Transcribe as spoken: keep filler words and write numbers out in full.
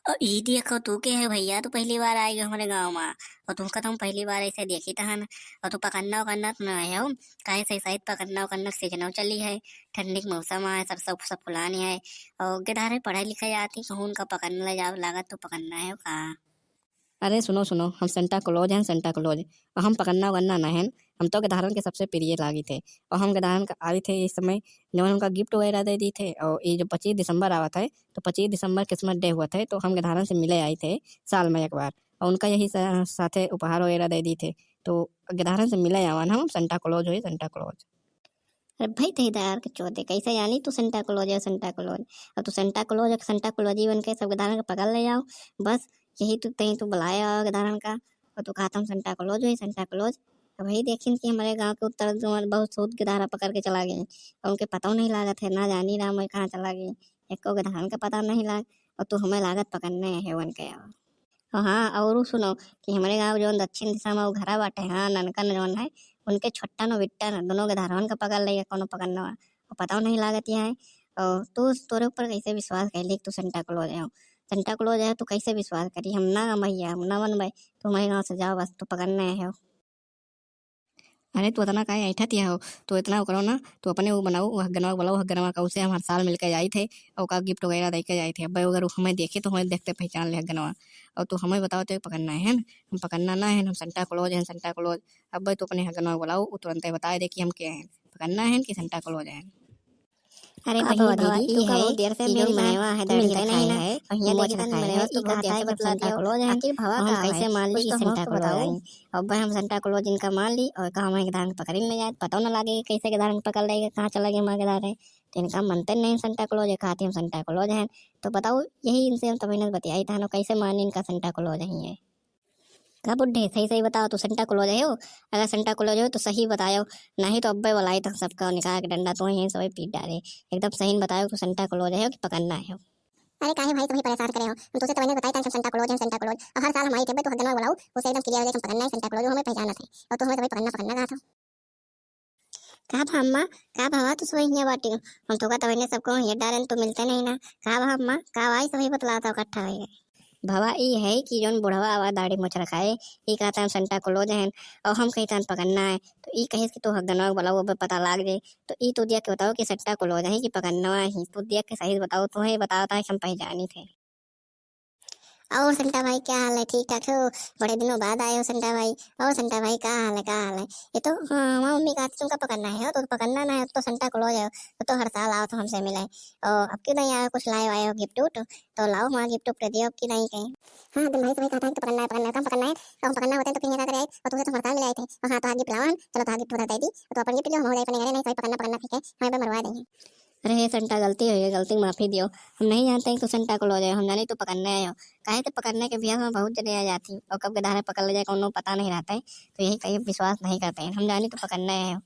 अउ ई देखो, तू के है भइया? तू पहली बार आए हो हमरे गाँव मा, अउ तुमका तो हम पहली बार ऐसे देखित हन। अउ तू पकन्ना उकन्ना तो ना आए हो? काहे से शायद पकन्ना उकन्ना के सीजनौ चली है, ठंडी के मौसम है, सरसों फुलानी है, अउ गिधारे पढ़े लिखे जाती, कहूँ उनका पकन्ना ले जाओ, लागत तू पकन्ना है का? अरे सुनो, सुनो, हम सेंटा क्लॉज हैं, सेंटा क्लॉज। अउ हम पकन्ना उकन्ना ना हैं, हम तो गिधारन के सबसे प्रिय लागित है। अउ हम गिधारन का आवित है इस समय, जौन हमका gift वगैरह दे दीत है। अउ ये जो पच्चीस दिसंबर आवत है, तो पच्चीस दिसंबर Christmas Day होत है, तो हम गिधारन से मिले आइत है साल में एक बार, अउ उनका यही सा-, साथे उपहार वगैरह दे दीत है। तो गिधारन से मिले आवन हम, सेंटा क्लॉज होई, सेंटा क्लॉज। अरे भाई, तही दार के चोदे, कैसे जानी तू सेंटा क्लॉज है, सेंटा क्लॉज? अउ तू सेंटा क्लॉज है, सेंटा क्लॉज ही बन के सब गिधारन के पकड़ ले जाओ। बस यही तू, तही तू बुलाए आओ गिधारन का, अउ तू कहत हम सेंटा क्लॉज है, सेंटा क्लॉज। अब वही देखिन कि हमरे गाँव के उत्तर दुआर बहुत सूत गिधारा पकड़ के चला गए, अउ उनके पता नहीं लागत है, ना जानी राम वही कहाँ चला गए, एको गिधारन का पता नहीं लाग, अउ तू हमें लागत पकड़ने है वन के आओ। अउ हाँ, अउरू सुनो कि हमरे गाँव जौन दक्षिण दिशा में वो घरा बाटे, हाँ, ननकन जौन है, उनके छोट्टन अउ बिट्टन दोनों गिधारवन का पकड़ लेगा कौनो पकड़नवा, वो पता नहीं लागत है। अउ तू, तोरे ऊपर कैसे विश्वास कर ली कि तू सेंटा क्लॉज है? सेंटा क्लॉज है, तू कैसे विश्वास करी? हम ना, भैया, हम ना मनबे, तू हमारे गाँव से जाओ, बस तू पकड़ने आए हो। अरे, तू इतना काहे ऐंठत हो? तू इतना वो करो ना, तू अपने वो बनाओ, वो हगनवा बुलाओ, हगनवा का उसे हम हर साल मिलके जाइत है, अउ का gift वगैरह दे के जाइत है। अब्बे अगर वो हमें देखे, तो हमें देखते पहचान ले हगनवा। अउ तू हमें बताओ, तो पकड़ना है ना? हम पकड़ना ना है, हम सेंटा क्लॉज हैं, सेंटा क्लॉज। अब्बे तू अपने हगनवा बुलाओ, वो तुरंते बताए दे कि हम के हैं, पकड़ना है कि सेंटा क्लॉज हैं। अरे का बहिनी भवा, भवा, ई तू का है बहुत देर से कि मेरी जौन माँ बनवा है, तू दाढ़ी मिलते रखाए नहीं ना, है, और हियाँ मुँह देखी तन रखाए बनवा है, तो ई बहुत कहा देर था से कि बतला सेंटा दियो। क्लॉज है, आखिर भवा हम का है? कैसे मान ली कुछ कि तो सेंटा हमको क्लॉज बताओ। है? अब भाई हम सेंटा क्लॉज इनका मान ली और कहा हमारे गिधारन के पकड़ी में जाए, पता ना लागे कि कैसे गिधारन के पकड़ लेगा, कहाँ चला गया हमारे गिधारन। तो इनका मनते नहीं सेंटा क्लॉज है, कहती हम सेंटा क्लॉज हैं। तो बताओ, यही इनसे हम तभी न बतियाई था, कैसे मानी इनका सेंटा क्लॉज है ये। का बुड्ढे, सही सही बताओ, तू सेंटा क्लॉज है हो? अगर सेंटा क्लॉज हो तो सही बतायो, नहीं तो अब्बे बुलाई तक सबका निकाल के डंडा तो यहीं सभी पीट डाले। एकदम सही बतायो, तू सेंटा क्लॉज है हो कि पकड़ना है हो? अरे काहे भाई तुम्हें परेशान करे हो, हम तुझे तो मैंने बताया था कि हम सेंटा क्लॉज हैं, सेंटा क्लॉज। और हर साल हम आई थे, अब्बे तू हगनवा बुलाओ, उसे एकदम क्लियर हो जाए कि हम पकड़ना है, सेंटा क्लॉज हमें पहचानत है, और तू हमें सभी पकड़ना पकड़ना कहा था। का भा अम्मा, का भवा तू सभी हियाँ बाटी हो? हम तो का तवने सबको हियाँ डारेन, तू मिलते नहीं ना। का भा अम्मा, का भाई सभी बतलाता इकट्ठा हो गए। भवा ई है कि जौन बुढ़वा आवा दाढ़ी मोछ रखाए, ई कहता हम सेंटा क्लॉज हैं, और हम कही तन पकड़ना है, तो ई कहिस कि तू हगनवा के बुलाओ, अबे पता लाग जाए। तो ई तू दिया के बताओ कि सेंटा क्लॉज है कि पकड़नवा है, तू दिया के सही बताओ, तू ही बताओ ताकि हम पहचानी थे। और सेंटा भाई, क्या हाल है? ठीक ठाक हो? बड़े दिनों बाद आए हो सेंटा भाई। और सेंटा भाई, क्या हाल है, क्या हाल है? ये तो, हाँ, हमारी मम्मी कहती तुमका पकड़ना है, हो तो पकड़ना ना है, तो सेंटा क्लॉज है, तो, तो हर साल आओ तो हमसे मिले। और अब क्यों नहीं आए, कुछ लाए वाए हो गिफ्ट उफ्ट? तो लाओ, हमारा गिफ्ट उफ्ट दे दियो, अब की नहीं कहीं। हाँ, तुम भाई, तुम्हें कहता है कि तो पकड़ना है, पकड़ना है, कम पकड़ना है, तो हम पकड़ना है, और तुमसे तो हर साल मिले आए थे। और हाँ, तो गिफ्ट लाओ हम, चलो तो गिफ्ट उधर दे दी, तो अपन गिफ्ट जो हम हो जाए, अपन नहीं, नहीं, सही पकड़ना, पकड़ना ठीक है, हमें पे मरवा देंगे। अरे हे सेंटा, गलती हो गई, गलती की माफी दियो। हम नहीं जानते कि तू सेंटा क्लॉज है, हम जानी तू पकड़ने आए हो। काहे तो पकड़ने के बियाह में बहुत जने आ जाती, और कब के धारे पकड़ ले जाए, कोनो पता नहीं रहता है। तो यही कहीं विश्वास नहीं करते हैं, हम जानी तू पकड़ने आए हो।